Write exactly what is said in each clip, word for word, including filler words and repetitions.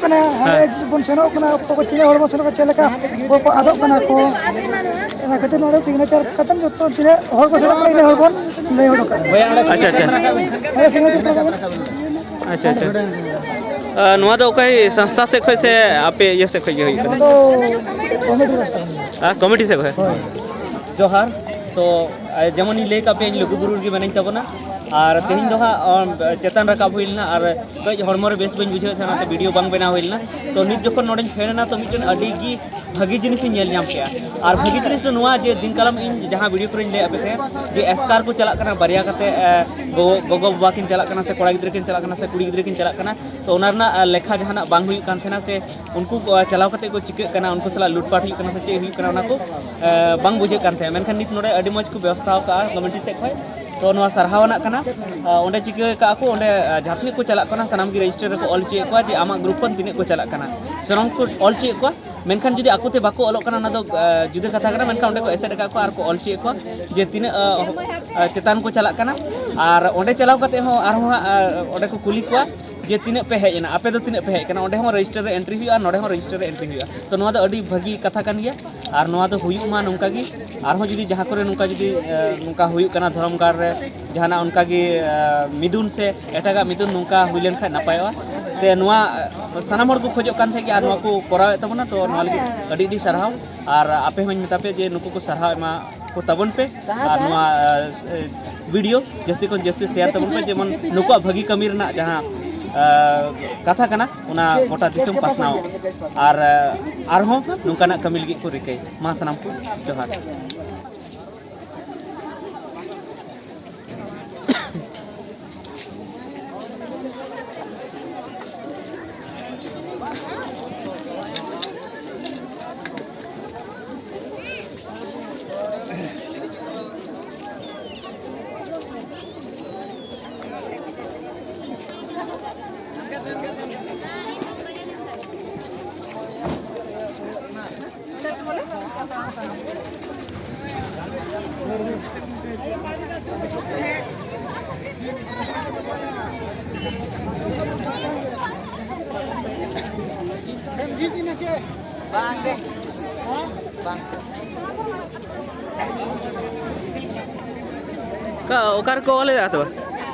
ᱠᱟᱱᱟ, ᱦᱟᱸᱰᱮ ᱦᱮᱸ᱾ ᱵᱚᱱ ᱥᱮᱱᱚᱜ ᱠᱟᱱᱟ, ᱚᱠᱚᱭ ᱠᱚ ᱛᱤᱱᱟᱹᱜ ᱦᱚᱲ ᱵᱚᱱ ᱥᱮᱱᱚᱜ ᱠᱟᱱᱟ, ᱪᱮᱫ ᱞᱮᱠᱟ ᱚᱠᱚᱭ ᱠᱚ ᱟᱫᱚᱜ ᱠᱟᱱᱟ ᱠᱚ, ᱚᱱᱟ ᱠᱷᱟᱹᱛᱤᱨ ᱱᱚᱰᱮ ᱥᱤᱜᱽᱱᱮᱪᱟᱨ ᱠᱟᱛᱮ ᱡᱚᱛᱚ ᱛᱤᱱᱟᱹᱜ ᱦᱚᱲ ᱠᱚ ᱥᱮᱱᱚᱜ ᱠᱟᱱᱟ, ᱤᱱᱟᱹ ᱦᱚᱲ ᱵᱚᱱ ᱞᱟᱹᱭ ᱦᱚᱴᱚ ᱠᱟᱜᱼᱟ᱾ ᱟᱪᱪᱷᱟ, ᱟᱪᱪᱷᱟ᱾ ᱱᱚᱰᱮ ᱥᱤᱜᱽᱱᱮᱪᱟᱨ ᱠᱚ ᱞᱟᱜᱟᱣ ᱟᱪᱪᱷᱟ, ᱟᱪᱪᱷᱟ᱾ ᱟ, ᱱᱚᱣᱟ ᱫᱚ ᱚᱠᱟ ᱥᱚᱝᱥᱛᱷᱟ ᱥᱮᱫ ᱠᱷᱚᱱ ᱥᱮ ᱟᱯᱮ ᱤᱭᱟᱹ ᱥᱮᱫ ᱠᱷᱚᱱ ᱜᱮ ᱦᱩᱭᱩᱜ ᱠᱟᱱᱟ? ᱱᱚᱣᱟ ᱫᱚ ᱠᱚᱢᱤᱴᱤ ᱯᱟᱥᱴᱟ ᱠᱷᱚᱱ᱾ ᱟ, ᱠᱚᱢᱤᱴᱤ ᱥᱮᱫ ᱠᱷᱚᱱ? ᱦᱳᱭ᱾ ᱡᱚᱦᱟᱨ᱾ ᱛᱚ, ᱟ, ᱡᱮᱢᱚᱱᱤᱧ ᱞᱟᱹᱭ ᱠᱟᱜ ᱯᱮᱭᱟ, ᱤᱧ ᱞᱩᱜᱩᱵᱩᱨᱩ ᱨᱮᱜᱮ ᱢᱮᱱᱟᱹᱧ ᱛᱟᱵᱚᱱᱟ᱾ ᱟᱨ ᱛᱮᱦᱮᱧ ᱫᱚ ᱦᱟᱸᱜ, ᱚ, ᱪᱮᱛᱟᱱ ᱨᱟᱠᱟᱵ ᱦᱩᱭ ᱞᱮᱱᱟ ᱟᱨ ᱠᱟᱹᱡ ᱦᱚᱲᱢᱚ ᱨᱮ ᱵᱮᱥ ᱵᱟᱹᱧ ᱵᱩᱡᱷᱟᱹᱣᱮᱫ ᱛᱟᱦᱮᱱᱟ, ᱚᱱᱟᱛᱮ ᱵᱷᱤᱰᱤᱭᱳ ᱵᱟᱝ ᱵᱮᱱᱟᱣ ᱦᱩᱭ ᱞᱮᱱᱟ᱾ ᱛᱚ, ᱱᱤᱛ ᱡᱚᱠᱷᱚᱱ ᱱᱚᱰᱮᱧ ᱯᱷᱮᱰ ᱮᱱᱟ, ᱛᱚ, ᱢᱤᱫᱴᱮᱱ ᱟᱹᱰᱤ ᱜᱮ ᱵᱷᱟᱹᱜᱤ ᱡᱤᱱᱤᱥᱤᱧ ᱧᱮᱞ ᱧᱟᱢ ᱠᱮᱜᱼᱟ᱾ ᱟᱨ ᱵᱷᱟᱹᱜᱤ ᱡᱤᱱᱤᱥ ᱫᱚ ᱱᱚᱣᱟ ᱡᱮ ᱫᱤᱱ ᱠᱟᱞᱚᱢ ᱤᱧ ᱡᱟᱦᱟᱸ ᱵᱷᱤᱰᱤᱭᱳ ᱠᱚᱨᱮᱧ ᱞᱟᱹᱭᱟᱫ ᱯᱮ ᱛᱟᱦᱮᱸᱫ ᱡᱮ ᱮᱥᱠᱟᱨ ᱠᱚ ᱪᱟᱞᱟᱜ ᱠᱟᱱᱟ, ᱵᱟᱨᱭᱟ ᱠᱟᱛᱮ, ᱮ, ᱜᱚ-, ᱜᱚᱜᱚ ᱵᱟᱵᱟ ᱠᱤᱱ ᱪᱟᱞᱟᱜ ᱠᱟᱱᱟ ᱥᱮ ᱠᱚᱲᱟ ᱜᱤᱫᱽᱨᱟᱹ ᱠᱤᱱ ᱪᱟᱞᱟᱜ ᱠᱟᱱᱟ ᱥᱮ ᱠᱩᱲᱤ ᱜᱤᱫᱽᱨᱟᱹ ᱠᱤᱱ ᱪᱟᱞᱟᱜ ᱠᱟᱱᱟ, ᱛᱚ, ᱚᱱᱟ ᱨᱮᱱᱟᱜ, ᱮ, ᱞᱮᱠᱷᱟ ᱡᱟᱦᱟᱱᱟᱜ ᱵᱟᱝ ᱦᱩᱭᱩᱜ ᱠᱟᱱ ᱛᱟᱦᱮᱱᱟ ᱥᱮ ᱩᱱᱠᱩ ᱠᱚ, ᱮ, ᱪᱟᱞᱟᱣ ᱠᱟᱛᱮ ᱠᱚ ᱪᱤᱠᱟᱹᱜ ᱠᱟᱱᱟ, ᱩᱱᱠᱩ ᱥᱟᱞᱟᱜ ᱞᱩᱴᱯᱟᱴ ᱦᱩᱭᱩᱜ ᱠᱟᱱᱟ ᱥᱮ ᱪᱮᱫ ᱦᱩᱭᱩᱜ ᱠᱟᱱᱟ, ᱚᱱᱟ ᱠᱚ, ᱮ, ᱵᱟᱝ ᱵᱩᱡᱷᱟᱹᱜ ᱠᱟᱱ ᱛᱟᱦᱮᱸᱫ᱾ ᱢᱮᱱᱠᱷᱟᱱ ᱱᱤᱛ ᱱᱚᱰᱮ ᱟᱹᱰᱤ ᱢᱚᱡᱽ ᱠᱚ ᱵᱮᱵᱚᱥᱛᱷᱟ ᱟᱠᱟᱫᱼᱟ ᱠᱚᱢᱤᱴᱤ ᱥᱮᱫ ᱠᱷᱚᱱ, ᱛᱚ, ᱱᱚᱣᱟ ᱥᱟᱨᱦᱟᱣ ᱟᱱᱟᱜ ᱠᱟᱱᱟ᱾ ᱮ, ᱚᱸᱰᱮ ᱪᱤᱠᱟᱹ ᱠᱟᱜᱼᱟ ᱠᱚ, ᱚᱸᱰᱮ, ᱮ, ᱡᱟᱦᱟᱸ ᱛᱤᱱᱟᱹᱜ ᱠᱚ ᱪᱟᱞᱟᱜ ᱠᱟᱱᱟ, ᱥᱟᱱᱟᱢ ᱜᱮ ᱨᱮᱡᱤᱥᱴᱟᱨ ᱨᱮᱠᱚ ᱚᱞ ᱦᱚᱪᱚᱭᱮᱫ ᱠᱚᱣᱟ ᱡᱮ ᱟᱢᱟᱜ ᱜᱨᱩᱯ ᱠᱷᱚᱱ ᱛᱤᱱᱟᱹᱜ ᱠᱚ ᱪᱟᱞᱟᱜ ᱠᱟᱱᱟ, ᱥᱟᱱᱟᱢ ᱠᱚ ᱚᱞ ᱦᱚᱪᱚᱭᱮᱫ ᱠᱚᱣᱟ᱾ ᱢᱮᱱᱠᱷᱟᱱ ᱡᱩᱫᱤ ᱟᱠᱚᱛᱮ ᱵᱟᱠᱚ ᱚᱞᱚᱜ ᱠᱟᱱᱟ, ᱚᱱᱟ ᱫᱚ, ᱮ, ᱡᱩᱫᱟᱹ ᱠᱟᱛᱷᱟ ᱠᱟᱱᱟ, ᱢᱮᱱᱠᱷᱟᱱ ᱚᱸᱰᱮ ᱠᱚ ᱮᱥᱮᱫ ᱟᱠᱟᱫ ᱠᱚᱣᱟ ᱟᱨ ᱠᱚ ᱚᱞ ᱦᱚᱪᱚᱭᱮᱫ ᱠᱚᱣᱟ ᱡᱮ ᱛᱤᱱᱟᱹᱜ, ᱮ, ᱮ, ᱪᱮᱛᱟᱱ ᱠᱚ ᱪᱟᱞᱟᱜ ᱠᱟᱱᱟ᱾ ᱟᱨ ᱚᱸᱰᱮ ᱪᱟᱞᱟᱣ ᱠᱟᱛᱮ ᱦᱚᱸ ᱟᱨᱦᱚᱸ ᱦᱟᱸᱜ, ᱮ, ᱚᱸᱰᱮ ᱠᱚ ᱠᱩᱞᱤ ᱠᱚᱣᱟ ᱡᱮ ᱛᱤᱱᱟᱹᱜ ᱯᱮ ᱦᱮᱡ ᱮᱱᱟ, ᱟᱯᱮ ᱫᱚ ᱛᱤᱱᱟᱹᱜ ᱯᱮ ᱦᱮᱡ ᱠᱟᱱᱟ, ᱚᱸᱰᱮ ᱦᱚᱸ ᱨᱮᱡᱤᱥᱴᱟᱨ ᱨᱮ ᱮᱱᱴᱨᱤ ᱦᱩᱭᱩᱜᱼᱟ ᱟᱨ ᱱᱚᱰᱮ ᱦᱚᱸ ᱨᱮᱡᱤᱥᱴᱟᱨ ᱨᱮ ᱮᱱᱴᱨᱤ ᱦᱩᱭᱩᱜᱼᱟ᱾ ᱛᱚ, ᱱᱚᱣᱟ ᱫᱚ ᱟᱹᱰᱤ ᱵᱷᱟᱹᱜᱤ ᱠᱟᱛᱷᱟ ᱠᱟᱱ ᱜᱮᱭᱟ ᱟᱨ ᱱᱚᱣᱟ ᱫᱚ ᱦᱩᱭᱩᱜ ᱢᱟ ᱱᱚᱝᱠᱟ ᱜᱮ᱾ ᱟᱨᱦᱚᱸ ᱡᱩᱫᱤ ᱡᱟᱦᱟᱸ ᱠᱚᱨᱮ ᱱᱚᱝᱠᱟ ᱡᱩᱫᱤ, ᱮ, ᱱᱚᱝᱠᱟ ᱦᱩᱭᱩᱜ ᱠᱟᱱᱟ ᱫᱷᱚᱨᱚᱢ ᱜᱟᱲ ᱨᱮ ᱡᱟᱦᱟᱱᱟᱜ ᱚᱱᱠᱟ ᱜᱮ, ᱮ, ᱢᱤᱫᱩᱱ ᱥᱮ ᱮᱴᱟᱜᱟᱜ ᱢᱤᱫᱩᱱ ᱱᱚᱝᱠᱟ ᱦᱩᱭ ᱞᱮᱱᱠᱷᱟᱱ ᱱᱟᱯᱟᱭᱚᱜᱼᱟ᱾ ᱥᱮ ᱱᱚᱣᱟ, ᱮ, ᱥᱟᱱᱟᱢ ᱦᱚᱲ ᱠᱚ ᱠᱷᱚᱡᱚᱜ ᱠᱟᱱ ᱛᱟᱦᱮᱸᱫ ᱜᱮ ᱟᱨ ᱱᱚᱣᱟ ᱠᱚ ᱠᱚᱨᱟᱣᱮᱫ ᱛᱟᱵᱚᱱᱟ, ᱛᱚ ᱱᱚᱣᱟ ᱞᱟᱹᱜᱤᱫ ᱟᱹᱰᱤ ᱟᱹᱰᱤ ᱥᱟᱨᱦᱟᱣ᱾ ᱟᱨ ᱟᱯᱮ ᱦᱚᱸᱧ ᱢᱮᱛᱟ ᱯᱮᱭᱟ ᱡᱮ ᱱᱩᱠᱩ ᱠᱚ ᱥᱟᱨᱦᱟᱣ ᱮᱢᱟ ᱠᱚ ᱛᱟᱵᱚᱱ ᱯᱮ᱾ ᱟᱨ ᱱᱚᱣᱟ, ᱮ, ᱵᱷᱤᱰᱤᱭᱳ ᱡᱟᱹᱥᱛᱤ ᱠᱷᱚᱱ ᱡᱟᱹᱥᱛᱤ ᱥᱮᱭᱟᱨ ᱛᱟᱵᱚᱱ ᱯᱮ, ᱡᱮᱢᱚᱱ ᱱᱩᱠᱩᱣᱟᱜ ᱵᱷᱟᱹᱜᱤ ᱠᱟᱹᱢᱤ ᱨᱮᱱᱟᱜ ᱡᱟᱦᱟᱸ, ᱮ, ᱠᱟᱛᱷᱟ ᱠᱟᱱᱟ, ᱚᱱᱟ ᱜᱚᱴᱟ ᱫᱤᱥᱚᱢ ᱯᱟᱥᱱᱟᱣ᱾ ᱟᱨ, ᱮ, ᱟᱨᱦᱚᱸ ᱱᱚᱝᱠᱟᱱᱟᱜ ᱠᱟᱹᱢᱤ ᱞᱟᱹᱜᱤᱫ ᱠᱚ ᱨᱤᱠᱟᱹᱭ ᱢᱟ᱾ ᱥᱟᱱᱟᱢ ᱠᱚ ᱡᱚᱦᱟᱨ᱾ ᱚᱠᱟ, ᱚᱠᱟ ᱨᱮᱠᱚ ᱚᱞᱮᱫᱟ ᱛᱚ?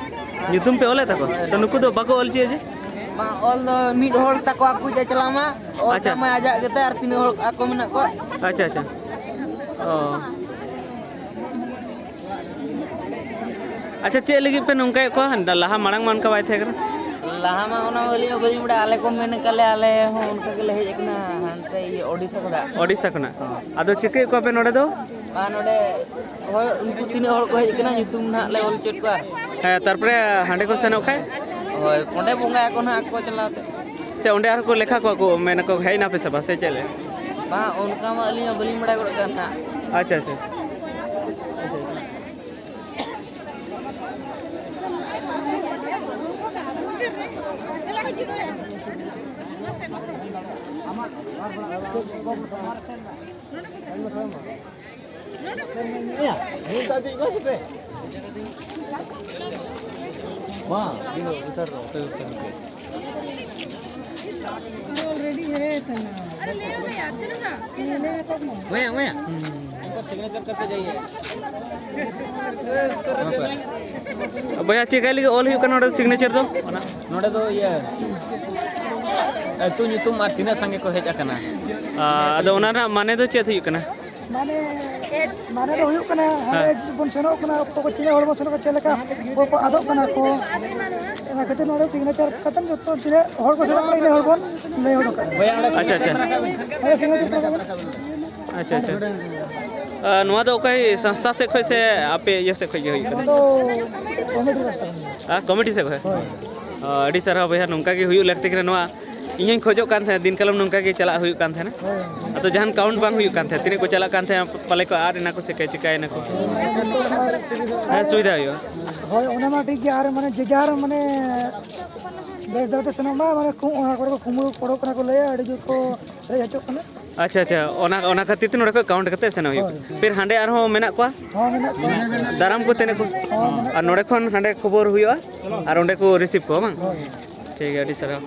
ᱧᱩᱛᱩᱢ ᱯᱮ ᱚᱞᱮᱫ ᱛᱟᱠᱚᱣᱟ? ᱛᱚ ᱱᱩᱠᱩ ᱫᱚ ᱵᱟᱠᱚ ᱚᱞ ᱦᱚᱪᱚᱭᱟ ᱡᱮ? ᱵᱟᱝ, ᱚᱞ ᱫᱚ ᱢᱤᱫ ᱦᱚᱲ ᱛᱟᱠᱚ ᱟᱠᱚ ᱡᱟ ᱪᱟᱞᱟᱣ ᱢᱟ, ᱚᱞ ᱟᱪᱪᱷᱟ᱾ ᱛᱟᱢᱟᱭ ᱟᱡᱟᱜ ᱜᱮᱛᱟᱭ ᱟᱨ ᱛᱤᱱᱟᱹᱜ ᱦᱚᱲ ᱟᱠᱚ ᱢᱮᱱᱟᱜ ᱠᱚᱣᱟ᱾ ᱟᱪᱪᱷᱟ, ᱟᱪᱪᱷᱟ᱾ ᱚ᱾ ᱟᱪᱪᱷᱟ, ᱪᱮᱫ ᱞᱟᱹᱜᱤᱫ ᱯᱮ ᱱᱚᱝᱠᱟᱭᱮᱫ ᱠᱚᱣᱟ? ᱞᱟᱦᱟ ᱢᱟᱲᱟᱝ ᱢᱟ ᱚᱱᱠᱟ ᱵᱟᱭ ᱛᱟᱦᱮᱸ ᱠᱟᱱᱟ᱾ ᱞᱟᱦᱟ ᱢᱟ ᱚᱱᱟ ᱟᱹᱞᱤᱧ ᱦᱚᱸ ᱵᱟᱹᱞᱤᱧ ᱵᱟᱲᱟᱭᱟ, ᱟᱞᱮ ᱠᱚ ᱢᱮᱱ ᱟᱠᱟᱫ ᱞᱮᱭᱟ, ᱟᱞᱮ ᱦᱚᱸ ᱚᱱᱠᱟ ᱜᱮᱞᱮ ᱦᱮᱡ ᱟᱠᱟᱱᱟ ᱦᱟᱱᱛᱮ ᱤᱭᱟᱹ ᱳᱰᱤᱥᱟ ᱠᱷᱚᱱᱟᱜ᱾ ᱳᱰᱤᱥᱟ ᱠᱷᱚᱱᱟᱜ? ᱦᱚᱸ᱾ ᱟᱫᱚ ᱪᱤᱠᱟᱹᱭᱮᱫ ᱠᱚᱣᱟ ᱯᱮ ᱱᱚᱰᱮ ᱫᱚ? ᱟᱨ ᱱᱚᱰᱮ ᱦᱳᱭ, ᱩᱱᱠᱩ ᱛᱤᱱᱟᱹᱜ ᱦᱚᱲ ᱠᱚ ᱦᱮᱡ ᱟᱠᱟᱱᱟ, ᱧᱩᱛᱩᱢ ᱱᱟᱦᱟᱜ ᱞᱮ ᱚᱞ ᱦᱚᱪᱚᱭᱮᱫ ᱠᱚᱣᱟ᱾ ᱦᱮᱸ, ᱛᱟᱨᱯᱚᱨᱮ ᱦᱟᱸᱰᱮ ᱠᱚ ᱥᱮᱱᱚᱜ ᱠᱷᱟᱡ? ᱦᱳᱭ, ᱚᱸᱰᱮ ᱵᱚᱸᱜᱟᱭᱟᱠᱚ ᱱᱟᱦᱟᱜ ᱟᱠᱚ ᱪᱟᱞᱟᱣ ᱛᱮ᱾ ᱥᱮ ᱚᱸᱰᱮ ᱟᱨᱦᱚᱸ ᱠᱚ ᱞᱮᱠᱷᱟ ᱠᱚᱣᱟ ᱠᱚ, ᱢᱮᱱᱟᱠᱚ ᱦᱮᱡ ᱱᱟᱯᱮ ᱥᱮ ᱵᱟᱝ, ᱥᱮ ᱪᱮᱫ ᱞᱮᱠᱟ? ᱵᱟᱝ, ᱚᱱᱠᱟ ᱢᱟ ᱟᱹᱞᱤᱧ ᱦᱚᱸ ᱵᱟᱹᱞᱤᱧ ᱵᱟᱲᱟᱭ ᱜᱚᱫ ᱠᱟᱜ ᱱᱟᱦᱟᱜ᱾ ᱟᱪᱪᱷᱟ, ᱟᱪᱪᱷᱟ᱾ ᱵᱚᱭᱦᱟ, ᱪᱮᱫ ᱠᱟᱭ ᱞᱟᱹᱜᱤᱫ ᱚᱞ ᱦᱩᱭᱩᱜ ᱠᱟᱱᱟ ᱱᱚᱰᱮ ᱥᱤᱜᱽᱱᱮᱪᱟᱨ ᱫᱚ? ᱚᱱᱟ ᱱᱚᱰᱮ ᱫᱚ ᱤᱭᱟᱹ, ᱟᱹᱛᱩ ᱧᱩᱛᱩᱢ ᱟᱨ ᱛᱤᱱᱟᱹᱜ ᱥᱟᱸᱜᱮ ᱠᱚ ᱦᱮᱡ ᱟᱠᱟᱱᱟ᱾ ᱟᱫᱚ ᱚᱱᱟ ᱨᱮᱱᱟᱜ ᱢᱟᱱᱮ ᱫᱚ ᱪᱮᱫ ᱦᱩᱭᱩᱜ ᱠᱟᱱᱟ? ᱢᱟᱱᱮ, ᱢᱟᱱᱮ ᱫᱚ ᱦᱩᱭᱩᱜ ᱠᱟᱱᱟ, ᱦᱟᱸᱰᱮ ᱦᱮᱸ᱾ ᱵᱚᱱ ᱥᱮᱱᱚᱜ ᱠᱟᱱᱟ, ᱚᱠᱚᱭ ᱠᱚ ᱛᱤᱱᱟᱹᱜ ᱦᱚᱲ ᱵᱚᱱ ᱥᱮᱱᱚᱜ ᱠᱟᱱᱟ, ᱪᱮᱫ ᱞᱮᱠᱟ ᱚᱠᱚᱭ ᱠᱚ ᱟᱫᱚᱜ ᱠᱟᱱᱟ ᱠᱚ, ᱚᱱᱟ ᱠᱷᱟᱹᱛᱤᱨ ᱱᱚᱰᱮ ᱥᱤᱜᱽᱱᱮᱪᱟᱨ ᱠᱟᱛᱮ ᱡᱚᱛᱚ ᱛᱤᱱᱟᱹᱜ ᱦᱚᱲ ᱠᱚ ᱥᱮᱱᱚᱜ ᱠᱟᱱᱟ, ᱤᱱᱟᱹ ᱦᱚᱲ ᱵᱚᱱ ᱞᱟᱹᱭ ᱦᱚᱴᱚ ᱠᱟᱜᱼᱟ᱾ ᱟᱪᱪᱷᱟ, ᱟᱪᱪᱷᱟ᱾ ᱱᱚᱰᱮ ᱥᱤᱜᱽᱱᱮᱪᱟᱨ ᱠᱟᱜ ᱵᱮᱱ᱾ ᱟᱪᱪᱷᱟ, ᱟᱪᱪᱷᱟ᱾ ᱟᱨ ᱱᱚᱣᱟ ᱫᱚ ᱚᱠᱚᱭ ᱥᱚᱝᱥᱛᱷᱟ ᱥᱮᱫ ᱠᱷᱚᱱ ᱥᱮ ᱟᱯᱮ ᱤᱭᱟᱹ ᱥᱮᱫ ᱠᱷᱚᱱ ᱜᱮ ᱦᱩᱭᱩᱜ ᱠᱟᱱᱟ? ᱱᱚᱣᱟ ᱫᱚ ᱠᱚᱢᱤᱴᱤ ᱯᱟᱥᱴᱟ ᱠᱷᱚᱱ ᱜᱮ᱾ ᱟᱨ ᱠᱚᱢᱤᱴᱤ ᱥᱮᱫ ᱠᱷᱚᱱ? ᱦᱳᱭ᱾ ᱚ, ᱟᱹᱰᱤ ᱥᱟᱨᱦᱟᱣ ᱵᱚᱭᱦᱟ, ᱱᱚᱝᱠᱟ ᱜᱮ ᱦᱩᱭᱩᱜ ᱞᱟᱹᱠᱛᱤ ᱠᱟᱱᱟ᱾ ᱱᱚᱣᱟ ᱤᱧ ᱦᱚᱸᱧ ᱠᱷᱚᱡᱚᱜ ᱠᱟᱱ ᱛᱟᱦᱮᱸᱫ, ᱫᱤᱱ ᱠᱟᱞᱚᱢ ᱱᱚᱝᱠᱟ ᱜᱮ ᱪᱟᱞᱟᱜ ᱦᱩᱭᱩᱜ ᱠᱟᱱ ᱛᱟᱦᱮᱱᱟ᱾ ᱦᱳᱭ᱾ ᱟᱫᱚ ᱡᱟᱦᱟᱱ ᱠᱟᱣᱩᱱᱴ ᱵᱟᱝ ᱦᱩᱭᱩᱜ ᱠᱟᱱ ᱛᱟᱦᱮᱸᱫ, ᱛᱤᱱᱟᱹᱜ ᱠᱚ ᱪᱟᱞᱟᱜ ᱠᱟᱱ ᱛᱟᱦᱮᱸᱫ, ᱯᱟᱞᱮ ᱠᱚ ᱟᱫ ᱮᱱᱟ ᱠᱚ ᱥᱮ ᱠᱚ ᱪᱤᱠᱟᱹᱭᱮᱱᱟ ᱠᱚ᱾ ᱦᱳᱭ, ᱚᱱᱟ ᱢᱟ ᱴᱷᱤᱠ ᱜᱮᱭᱟ᱾ ᱦᱮᱸ, ᱥᱩᱵᱤᱫᱷᱟ ᱦᱩᱭᱩᱜᱼᱟ᱾ ᱦᱳᱭ, ᱚᱱᱟ ᱢᱟ ᱴᱷᱤᱠ ᱜᱮᱭᱟ᱾ ᱟᱨ ᱢᱟᱱᱮ ᱡᱮ ᱡᱟᱦᱟᱨ ᱢᱟᱱᱮ ᱵᱮᱥ ᱫᱷᱟᱨᱟ ᱛᱮ ᱥᱮᱱᱚᱜ ᱢᱟ, ᱢᱟᱱᱮ ᱠᱷᱩ-, ᱚᱱᱟ ᱠᱚᱨᱮ ᱠᱚ ᱠᱩᱢᱵᱽᱲᱩ ᱠᱚ ᱚᱰᱚᱠ ᱠᱟᱱᱟ ᱠᱚ ᱞᱟᱹᱭᱟ, ᱟᱹᱰᱤ ᱡᱳᱨ ᱠᱚ ᱨᱮᱡ ᱦᱚᱪᱚᱜ ᱠᱟᱱᱟ᱾ ᱟᱪᱪᱷᱟ, ᱟᱪᱪᱷᱟ, ᱚᱱᱟ, ᱚᱱᱟ ᱠᱷᱟᱹᱛᱤᱨ ᱛᱮ ᱱᱚᱰᱮ ᱠᱷᱚᱱ ᱠᱟᱣᱩᱱᱴ ᱠᱟᱛᱮ ᱥᱮᱱᱚᱜ ᱦᱩᱭᱩᱜ ᱦᱳᱭ, ᱠᱟᱱᱟ᱾ ᱦᱳᱭ᱾ ᱯᱷᱤᱨ ᱦᱟᱸᱰᱮ ᱟᱨᱦᱚᱸ ᱢᱮᱱᱟᱜ ᱠᱚᱣᱟ? ᱦᱚᱸ, ᱢᱮᱱᱟᱜ ᱠᱚᱣᱟ᱾ ᱫᱟᱨᱟᱢ ᱠᱚ ᱛᱤᱱᱟᱹᱜ ᱠᱚ? ᱦᱚᱸ, ᱢᱮᱱᱟᱜ ᱟᱨ ᱱᱚᱰᱮ ᱠᱷᱚᱱ ᱦᱟᱸᱰᱮ ᱠᱷᱚᱵᱚᱨ ᱦᱩᱭᱩᱜᱼᱟ ᱟᱨ ᱚᱸᱰᱮ ᱠᱚ ᱨᱤᱥᱤᱵᱷ ᱠᱚᱣᱟ, ᱵᱟᱝ? ᱦᱳᱭ᱾ ᱴᱷᱤᱠ ᱜᱮᱭᱟ, ᱟᱹᱰᱤ ᱥᱟᱨᱦᱟᱣ᱾